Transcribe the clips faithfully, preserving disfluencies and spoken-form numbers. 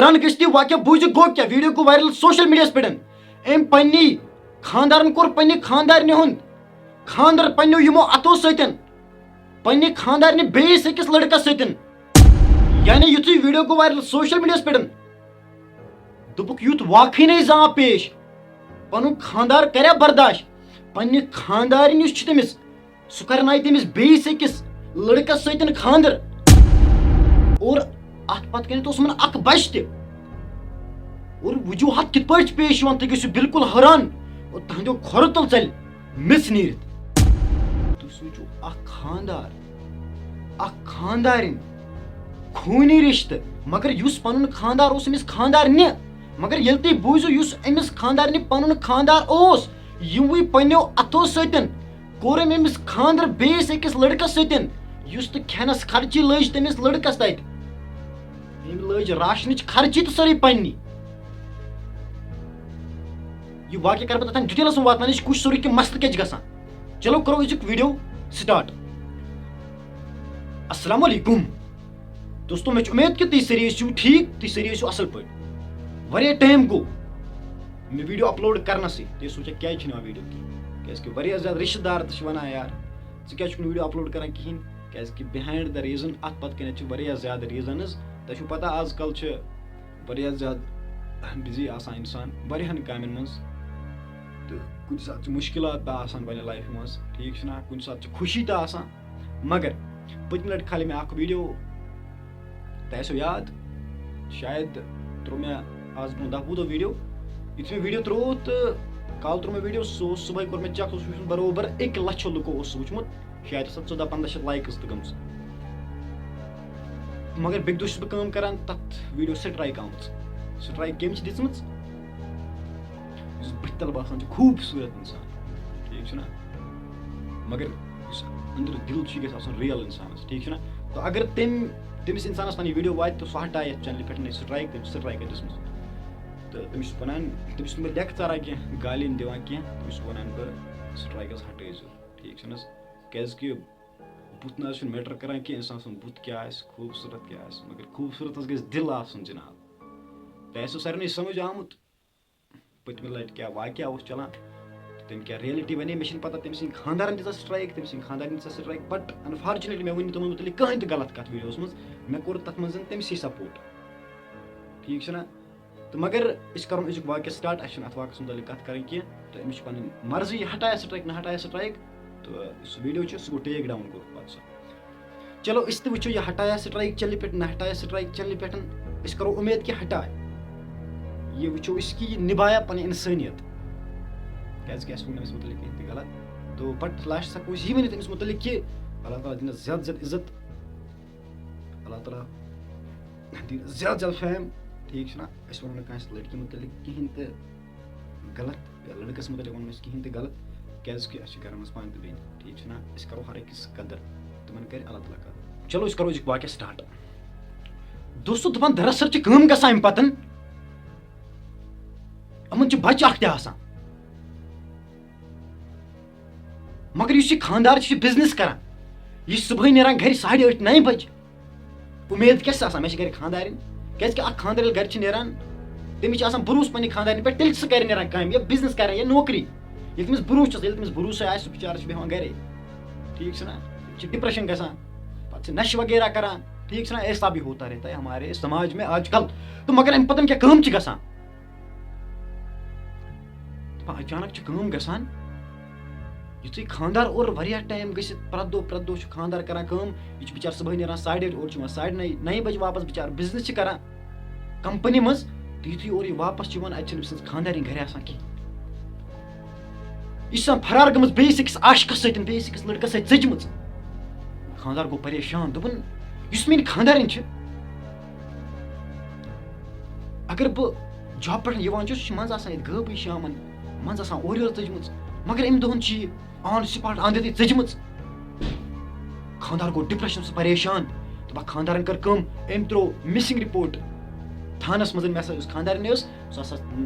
حیران گٔژھِو تُہۍ، واقعہ بوٗزِو، گوٚو کیٛاہ؟ ویڈیو گوٚو وائرل سوشل میڈیاہَس پٮ۪ٹھ۔ أمۍ پننی خانٛدارَن کوٚر پننہِ خانٛدارنہِ ہُنٛد خانٛدر پننیو یِمو اَتھو سۭتۍ، پننہِ خانٛدارنہِ بیٚیِس أکِس لڑکس سۭتۍ۔ یعنی یُتھُے ویڈیو گوٚو وائرل سوشل میڈیاہَس پٮ۪ٹھ، دوٚپُکھ، یُتھ واقعٕے نَے زانٛہہ پیش، پنُن خانٛدار کریا برداشت؟ پننہِ خانٛدارِنۍ یُس چھِ تٔمِس، سُہ کرنایہِ تٔمِس بیٚیِس أکِس لڑکس سۭتۍ خانٛدر۔ اور اتھ پتہٕ کنٮ۪تھ اوس یِمن اکھ بچہِ تہِ۔ اور وجوہات کِتھ پٲٹھۍ چھِ پیش یِوان، تُہۍ گٔژھِو بالکل حٲران۔ اور تُہنٛدیو کھۄرو تل ژلہِ میٚژ نیٖرِتھ۔ تُہۍ سوٗنٛچِو، اکھ خانٛدار، اکھ خانٛدارِنۍ، خوٗنی رِشتہٕ، مگر یُس پنُن خانٛدار اوس أمِس خانٛدارنہِ، مگر ییٚلہِ تُہۍ بوٗزِو، یُس أمِس خانٛدارنہِ پنُن خانٛدار اوس، یِموٕے پننیو اتھو سۭتۍ کوٚر أمۍ أمِس خانٛدر بیٚیِس أکِس لڑکس سۭتۍ، یُس تہٕ کھٮ۪نس خرچی لٔج تٔمِس لڑکس تتہِ۔ أمۍ لٔج راشنٕچ خرچی تہٕ سٲرٕے پننی۔ یہِ واقعہٕ کرٕ بہٕ تۄہہِ ڈیٹیلس منٛز واتناونٕچ کوٗشش، سورُے کہِ مسلہٕ کیٛاہ چھُ گژھان۔ چلو کرو أزیُک ویڈیو سٹارٹ۔ السلام علیکم دوستو، مےٚ چھِ اُمید کہِ تُہۍ سٲری ٲسِو ٹھیٖک، تُہۍ سٲری ٲسِو اصل پٲٹھۍ۔ واریاہ ٹایم گوٚو مےٚ ویڈیو اپلوڈ کرنسٕے، تُہۍ سوٗنٛچِو کیٛازِ چھِنہٕ یِوان ویڈیو کِہیٖنۍ؟ کیٛازِ کہِ واریاہ زیادٕ رِشتہٕ دار تہِ چھِ ونان، یار، ژٕ کیٛازِ چھُکھ نہٕ ویڈیو اپلوڈ کران کِہیٖنۍ؟ کیٛازِ کہِ behind the reason، اتھ پتہٕ کنٮ۪تھ چھِ واریاہ زیادٕ reasons۔ تۄہہِ چھُو پتہ آز کل چھِ واریاہ زیادٕ بزی آسان انسان واریاہن کامٮ۪ن منٛز، تہٕ کُنہِ ساتہٕ چھِ مُشکلات تہِ آسان پننہِ لایفہِ منٛز، ٹھیٖک چھُنہ؟ کُنہِ ساتہٕ چھِ خوشی تہِ آسان۔ مگر پٔتمہِ لٹہِ کھالے مےٚ اکھ ویڈیو، تۄہہِ آسیو یاد، شاید ترٛوو مےٚ آز برونٛہہ دَہ وُہ دۄہ ویڈیو۔ یُتھُے مےٚ ویڈیو ترٛوو تہٕ کالہٕ ترٛوو مےٚ ویڈیو، سُہ اوس صُبحٲے کوٚر مےٚ چیک، سُہ اوس وٕچھمُت برابر أکۍ لَچھو لُکو اوس سُہ وٕچھمُت۔ شاید ٲس تَتھ ژۄداہ پنٛداہ شیٚتھ لایکٕس تہِ گٔمژٕ۔ مگر بیٚکہِ دۄہ چھُس بہٕ کٲم کران، تَتھ ویڈیو سٹرایک آمٕژ۔ سٹرایک کٔمۍ چھِ دِژمٕژ؟ یُس بٕتھِ تَل باسان چھُ خوٗبصوٗرت اِنسان، ٹھیٖک چھُنہ؟ مگر یُس أنٛدرٕ دِل چھُ، یہِ گژھِ آسُن ریل اِنسانَس، ٹھیٖک چھُنہ؟ تہٕ اگر تٔمۍ، تٔمِس اِنسانَس پَنٕنۍ ویڈیو واتہِ تہٕ سُہ ہٹایہِ یَتھ چینلہِ پٮ۪ٹھ نَے سٹرایک، تٔمۍ چھِ سٹرایک دِژمٕژ۔ تہٕ تٔمِس چھُس وَنان، تٔمِس چھُس نہٕ بہٕ لیکچرا کینٛہہ، گالی نہٕ دِوان کینٛہہ، تٔمِس چھُس وَنان بہٕ، سٹرایکَس ہٹٲیزیو، ٹھیٖک چھُنہٕ حظ؟ کیٛازِکہِ بُتھ نہ حظ چھُنہٕ میٹر کران کینٛہہ، اِنسان سُنٛد بُتھ کیٛاہ آسہِ، خوٗبصوٗرت کیٛاہ آسہِ، مگر خوٗبصوٗرتَس گژھِ دِل آسُن جِناب۔ تۄہہِ آسِوٕ سارنٕے سمجھ آمُت، پٔتمہِ لٹہِ کیٛاہ واقعہ اوس چلان، تہٕ تٔمۍ کیٛاہ reality وَنے، مےٚ چھِنہٕ پتہ تٔمۍ سٕنٛدۍ خانٛدارَن دِژا سٹرایک، تٔمۍ سٕنٛدۍ خانٛدارِنۍ دِژا سٹرایک، but unfortunately مےٚ ؤنۍ نہٕ تِمَن مُتعلِق کٕہٕنۍ تہِ غلط کَتھ ویڈیوَس منٛز، مےٚ کوٚر تَتھ منٛز تٔمۍ سٕے سپورٹ، ٹھیٖک چھُنہ؟ تہٕ مگر أسۍ کَرو أزیُک واقعہٕ سٹارٹ، اَسہِ چھُنہٕ اَتھ واقعَس مُتعلِق کَتھ کَرٕنۍ کینٛہہ، تہٕ أمِس چھِ پَنٕنۍ مرضی، یہِ ہٹایہ سٹرایک نہ ہٹایہ سٹرایک، تہٕ یُس ویڈیو چھُ سُہ گوٚو ٹیک ڈاوُن کوٚرُکھ پَتہٕ سُہ۔ چلو أسۍ تہِ وٕچھو یہِ ہٹایہ سٹرایک چینلہِ پٮ۪ٹھ نہ ہٹایہ سٹرایک چینلہِ پٮ۪ٹھ، أسۍ کَرو اُمید کہِ ہٹایہِ۔ یہِ وٕچھو أسۍ کہِ یہِ نِبایہ پَنٕنۍ اِنسٲنیت، کیٛازِکہِ اَسہِ ووٚن أمِس مُتعلِق کینٛہہ تہِ غلط۔ تو but لاسٹَس ہٮ۪کو أسۍ یہِ ؤنِتھ أمِس مُتعلِق کہِ اللہ تعالیٰ دِنَس زیادٕ زیادٕ عزت، اللہ تعالیٰ دِنَس زیادٕ زیادٕ فیم، ٹھیٖک چھُنہ؟ أسۍ وَنو نہٕ کٲنٛسہِ لٔڑکی مُتعلِق کِہیٖنۍ تہِ غلط، یا لٔڑکَس مُتعلِق وَنو نہٕ أسۍ کِہیٖنۍ تہِ غلط، کیٛازِکہِ اَسہِ چھِ گَرَن منٛز پانہٕ تہِ بیٚنہِ، ٹھیٖک چھُنہ؟ أسۍ کَرو ہر أکِس قدر، تِمَن کَرِ اللہ تعالیٰ قدر۔ چلو أسۍ کَرو أزیُک واقعہ سٹارٹ۔ دوستو، دَپان دراصل چھِ کٲم گژھان اَمہِ پَتَن، یِمَن چھُ بَچہٕ اَکھ تہِ آسان، مگر یُس یہِ خانٛدار چھُ، یہِ چھُ بِزنِس کَران، یہِ چھُ صُبحٲے نیران گَرِ ساڑِ ٲٹھِ نَیہِ بَجہِ۔ اُمید کیٛاہ چھِ آسان؟ مےٚ چھِ گَرِ خانٛدارِنۍ۔ کیٛازِکہِ اَکھ خانٛدار ییٚلہِ گَرِ چھِ نیران، تٔمِس چھِ آسان بھروسہٕ پَننہِ خانٛدارِنہِ پٮ۪ٹھ، تیٚلہِ چھِ سُہ گَرِ نیران کامہِ یا بِزنِس کَران یا نوکری۔ ییٚلہِ تٔمِس بھروسہٕ چھُ آسان، ییٚلہِ تٔمِس بھروسَے آسہِ، سُہ بِچارٕ چھُ بیٚہوان گَرے۔ ٹھیٖک چھُنہ؟ تِم چھِ ڈِپریشَن گژھان، پَتہٕ چھِ نَشہٕ وغیرہ کَران۔ ٹھیٖک چھُنہ؟ ایسا بھی ہوتا رہتا ہے ہمارے سماج میں آج کل۔ تہٕ مگر اَمہِ پَتَن کیٛاہ کٲم چھِ گژھان؟ دَپان اچانک چھِ کٲم گژھان، یُتھُے خانٛدار اورٕ واریاہ ٹایم گٔژھِتھ، پرٛٮ۪تھ دۄہ، پرٛٮ۪تھ دۄہ چھُ خانٛدار کران کٲم، یہِ چھُ بِچارٕ صُبحٲے نیران ساڑِ ٲٹھِ، اورٕ چھُ یِوان ساڑِ نَیہِ، نَیہِ بَجہِ واپَس، بِچارٕ بِزنِس چھِ کران کمپنی منٛز، تہٕ یُتھُے اورٕ یہِ واپَس چھُ یِوان، اَتہِ چھِنہٕ أمۍ سٕنٛز خانٛدارِنۍ گرِ آسان کِہیٖنۍ۔ یہِ چھِ آسان فرار گٔمٕژ بیٚیِس أکِس عاشقَس سۭتۍ، بیٚیِس أکِس لٔڑکَس سۭتۍ ژٔجمٕژ۔ خانٛدار گوٚو پریشان، دوٚپُن، یُس میٛٲنۍ خانٛدارِنۍ چھِ، اگر بہٕ جاب پٮ۪ٹھ یِوان چھُس، یہِ چھِ منٛزٕ آسان ییٚتہِ غٲبٕے شامَن، منٛزٕ آسان اورٕ یورٕ ژٔجمٕژ، مگر اَمہِ دۄہَن چھِ یہِ on spot اَنٛدٕ تہِ ژٔجمٕژ۔ خانٛدار گوٚو ڈِپریشن، سُہ پریشان۔ تہٕ پَتہٕ خانٛدارَن کٔر کٲم، أمۍ ترٛوو مِسِنٛگ رِپورٹ تھانَس منٛز، ییٚمہِ ساتہٕ یُس خانٛدارِنۍ ٲس، سۄ ہسا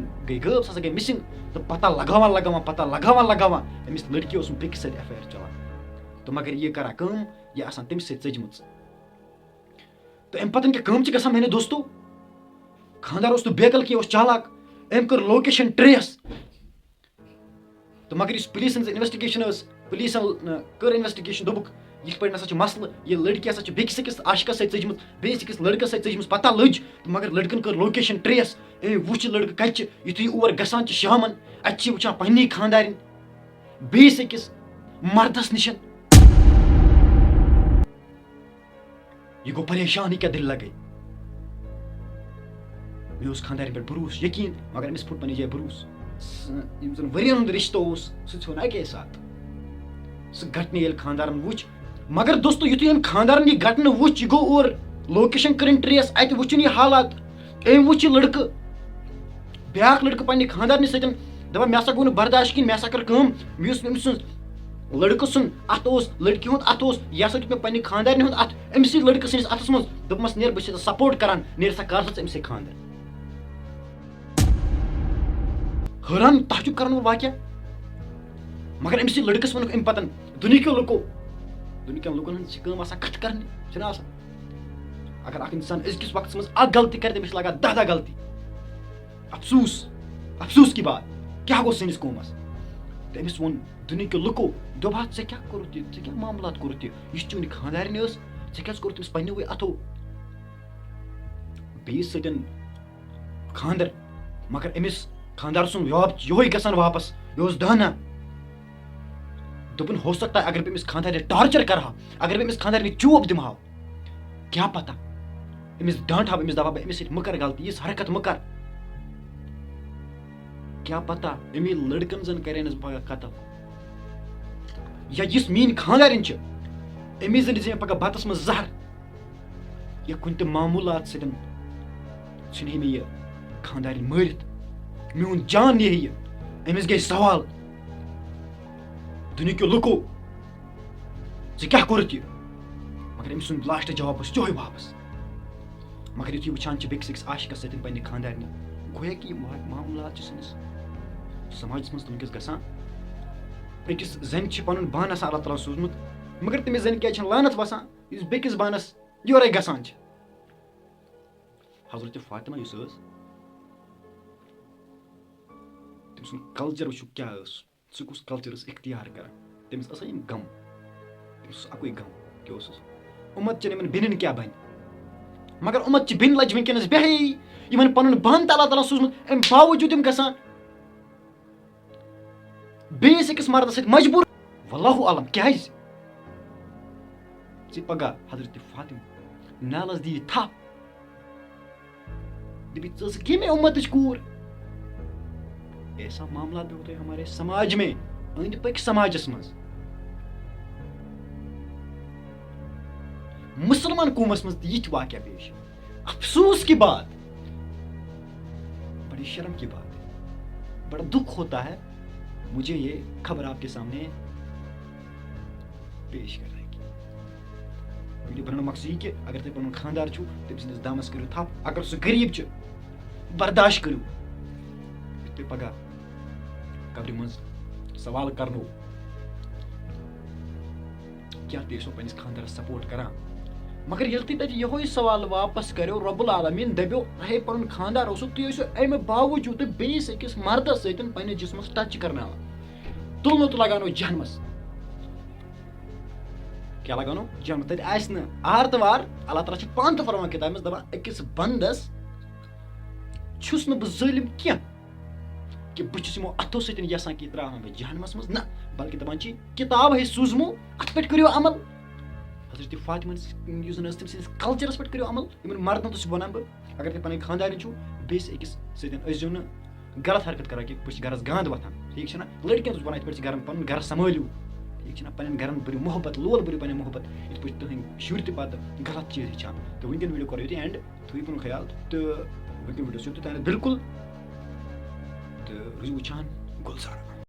گٔے غٲب، سۄ ہسا گٔے مِسِنٛگ۔ تہٕ پَتہ لگاوان لگاوان، پَتہ لگاوان لگاوان، أمِس لٔڑکی اوس بیٚکِس سۭتۍ ایفیر چلان۔ تہٕ مگر یہِ کران کٲم، یہِ آسان تٔمِس سۭتۍ ژٔجمٕژ۔ تہٕ اَمہِ پَتہٕ کیٛاہ کٲم چھِ گژھان، میانیو دوستو؟ خانٛدار اوس نہٕ بیکل کینٛہہ، اوس چالاک۔ أمۍ کٔر لوکیشن ٹریس۔ تہٕ مگر یُس پُلیٖسَن ہٕنٛز انویسٹیگیشن ٲس، پُلیٖسَن، نہ، کٔر انویسٹیگیشن، دوٚپُکھ، یِتھ پٲٹھۍ نسا چھُ مسلہٕ، یہِ لڑکی ہسا چھِ بیٚکِس أکِس عاشقَس سۭتۍ ژٔجمٕژ، بیٚیِس أکِس لڑکَس سۭتۍ ژٔجمٕژ، پَتہ لٔج۔ تہٕ مگر لڑکَن کٔر لوکیشن ٹریس، أمۍ وٕچھ یہِ لڑکہٕ کَتہِ چھِ۔ یُتھُے یہِ اور گژھان چھِ شامَن، اَتہِ چھِ یہِ وٕچھان پنٛنی خانٛدارِنۍ بیٚیِس أکِس مردَس نِش۔ یہِ گوٚو پریشان، یہِ کیٛاہ دٔلیٖلہ گٔے؟ مےٚ اوس خانٛدارٮ۪ن پٮ۪ٹھ بروسہٕ، یقیٖن، مگر أمِس پھُٹ پنٛنہِ جایہِ بروسہٕ۔ سُہ، یِم زَن ؤرِیَن ہُنٛد رِشتہٕ اوس، سُہ ژھیوٚن اَکے ساتہٕ۔ سُہ گھٹنہٕ ییٚلہِ خانٛدارَن وُچھ، مگر دوستو، یُتھُے أمۍ خانٛدارَن یہِ گھٹنہٕ وُچھ، یہِ گوٚو اور، لوکیشن کٔرٕن ٹریس، اَتہِ وُچھُن یہِ حالات۔ أمۍ وُچھ یہِ لڑکہٕ، بیٛاکھ لڑکہٕ پنٛنہِ خانٛدارنہِ سۭتۍ، دَپان، مےٚ ہسا گوٚو نہٕ برداش کِہیٖنۍ، مےٚ ہسا کٔر کٲم، مےٚ یُس أمۍ سٕنٛز لڑکہٕ سُنٛد اَتھٕ اوس، لڑکی ہُنٛد اَتھٕ اوس، یہِ ہسا دیُت مےٚ پنٛنہِ خانٛدارنہِ ہُنٛد اَتھٕ أمۍ سٕے لڑکہٕ سٕنٛدِس اَتھَس منٛز۔ دوٚپمَس، "نیر، بہٕ چھُسے ژےٚ سپورٹ کران، نیر سا کر سا ژٕ أمِس سۭتۍ خانٛدر۔" حٲران تعجب کرن وول واقعہ۔ مگر أمۍ سٕے لڑکس ووٚنُکھ اَمہِ پتن، دُنہِکیو لُکو، دُنہِکٮ۪ن لُکن ہٕنٛز چھِ کٲم آسان کتھٕ کرنہِ، چھِنہ آسان؟ اگر اکھ انسان أزکِس وقتس منٛز اکھ غلطی کرِ، تٔمِس چھِ لگان دَہ دَہ غلطی۔ افسوس، افسوس کی بات، کیٛاہ گوٚو سٲنِس قومس؟ تہٕ أمِس ووٚن دُنہِکیو لُکو، دوٚپ، "ہا، ژےٚ کیٛاہ کوٚرُتھ یہِ؟ ژےٚ کیٛاہ معاملات کوٚرُتھ یہِ؟ یہِ چھِ چٲنۍ خانٛدارِنۍ ٲس، ژےٚ کیٛازِ کوٚرُتھ تٔمِس پنٛنیوٕے اَتھو بیٚیِس سۭتۍ خانٛدر؟" مگر أمِس خانٛدار سُنٛد جواب یِہوٚے گژھان واپس، یہِ اوس دانا۔ دوٚپُن، ہو سکتا ہے اگر بہٕ أمِس خانٛدارِ ٹارچر کرٕ ہا، اگر بہٕ أمِس خانٛدارِ چوب دِمہٕ ہا، کیٛاہ پتہ أمِس ڈانٛٹہٕ ہا بہٕ، أمِس دپہٕ ہا بہٕ، أمِس سۭتۍ مہ کر غلطی، یِژھ حرکت مہ کر۔ کیٛاہ پتہ أمی لڑکن زن کرِہنس پگاہ قتل۔ یا یُس میٛٲنۍ خانٛدارِنۍ چھِ، أمی زن دِژ مےٚ پگاہ بتس منٛز زہر۔ یا کُنہِ تہِ معموٗلات سۭتۍ ژھٕنہِ ہے مےٚ یہِ خانٛدارِنۍ مٲرِتھ۔ میون جان نِیہِ ہے یہِ۔ أمِس گٔے سوال، دُنیہکیو لُکو، "ژےٚ کیٛاہ کوٚرُتھ یہِ؟" مگر أمۍ سُنٛد لاسٹ جواب اوس یِہوٚے واپس۔ مگر یُتھُے وٕچھان چھِ بیٚکِس أکِس عاشقَس سۭتۍ پنٛنہِ خانٛدارنہِ، گویا کہِ یِم واقع معاملات چھِ سٲنِس سماجَس منٛز تِم وٕنکیٚس گژھان۔ أکِس زَنہِ چھِ پَنُن بانہٕ آسان اللہ تعالیٰ ہَن سوٗزمُت، مگر تٔمِس زَنہِ کیٛازِ چھَنہٕ لعنت وَسان، یُس بیٚکِس بانَس یورَے گژھان چھِ؟ حضرت فاطمہ یُس ٲس، تٔمۍ سُنٛد کلچر وٕچھِو کیٛاہ ٲس، سُہ کُس کلچر ٲس اختیار کران۔ تٔمِس ٲسا یِم غم؟ تٔمِس اوس اَکُے غم، کیٛاہ اوسُس؟ اُمت چٮ۪ن یِمن بیٚنٮ۪ن کیٛاہ بنہِ؟ مگر اُمت چہِ بیٚنہِ لجہِ وٕنکیٚنس بیٚہے، یِمن پنُن بانہٕ تہِ اللہ تعالیٰ سوٗزمُت، اَمہِ باوجوٗد یِم گژھان بیٚیِس أکِس مردس سۭتۍ مجبوٗر۔ واللہ عالم، کیٛازِ؟ ژٕ پگاہ حضرت فاطمہ نالس دِیہِ تھپھ، دپہِ، "ژٕ ٲسٕکھ ییٚمے اُمتٕچ کوٗر۔" ایسا معاملہ بھی ہوتا ہے ہمارے سماج میں، أنٛدۍ پٔکۍ سماجس منٛز، مُسلمان قومس منٛز تہِ یِتھۍ واقعہ پیش۔ افسوس کی بات، بڑی شرم کی بات ہے، بڑا دکھ ہوتا ہے مجھے یہ خبر آپ کے سامنے پیش کرنے کی۔ ویڈیو بناونُک مقصد یہِ کہِ اگر تُہۍ پنُن خانٛدار چھُو، تٔمۍ سٕنٛدِس دامس کٔرِو تھپھ۔ اگر سُہ غریٖب چھُ، برداش کٔرِو۔ یُتھ تُہۍ پگاہ قبرِ منٛز سوال کرنو، کیٛاہ تُہۍ ٲسِو پننِس خانٛدارس سپورٹ کران؟ مگر ییٚلہِ تُہۍ تتہِ یِہوٚے سوال واپس کٔرِو، رب العالمین دپیو، ہے پنُن خانٛدار اوسُکھ، تُہۍ ٲسِو امہِ باوجوٗد تہِ بیٚیِس أکِس مردس سۭتۍ پننِس جسمس ٹچ کرناوان، تُلنہٕ تہٕ لگاونو جہنمس۔ کیٛاہ لگاونو؟ جہنم۔ تتہِ آسہِ نہٕ آر تہٕ وار۔ اللہ تعالیٰ چھُ پانہٕ تہِ فرمان کتابہِ منٛز دپان، أکِس بندس چھُس نہٕ بہٕ ظٲلم کینٛہہ کہِ بہٕ چھُس یِمو اتھو سۭتۍ یژھان کہِ یہِ ترٛاوہاں بہٕ جہنمس منٛز۔ نہ، بلکہِ دپان چھِ، کتاب ہے سوٗزمو، اتھ پٮ۪ٹھ کٔرِو عمل۔ حضرت فاطمہ ہن، یُس زن ٲس، تٔمۍ سٕنٛدِس کلچرس پٮ۪ٹھ کٔرِو عمل۔ یِمن مردن تہِ چھُس بہٕ ونان بہٕ، اگر تُہۍ پنٕنۍ خانٛدارِنۍ چھِو، بیٚیہِ أکِس سۭتۍ ٲسۍزیو نہٕ غلط حرکت کران کینٛہہ، یِتھ پٲٹھۍ چھِ گرس گانٛد وۄتھان، ٹھیٖک چھُنہ؟ لڑکٮ۪ن چھُس بہٕ ونان، یِتھ پٲٹھۍ چھِ گرن پنُن گرٕ سنبھٲلِو، ٹھیٖک چھُنہ؟ پننٮ۪ن گرن بٔرِو محبت، لول بٔرِو پننہِ محبت، یِتھ پٲٹھۍ تُہٕنٛدۍ شُرۍ تہِ پتہٕ غلط چیٖز ہیٚچھان۔ تہٕ وٕنکیٚن ویٖڈیو کرو ییٚتہِ اینڈ، تھٲیِو پنُن خیال تہٕ وٕنکیٚن ویٖڈیو چھُ توٚتام بِلکُل، تہٕ روٗزِو وٕچھان گُلزار۔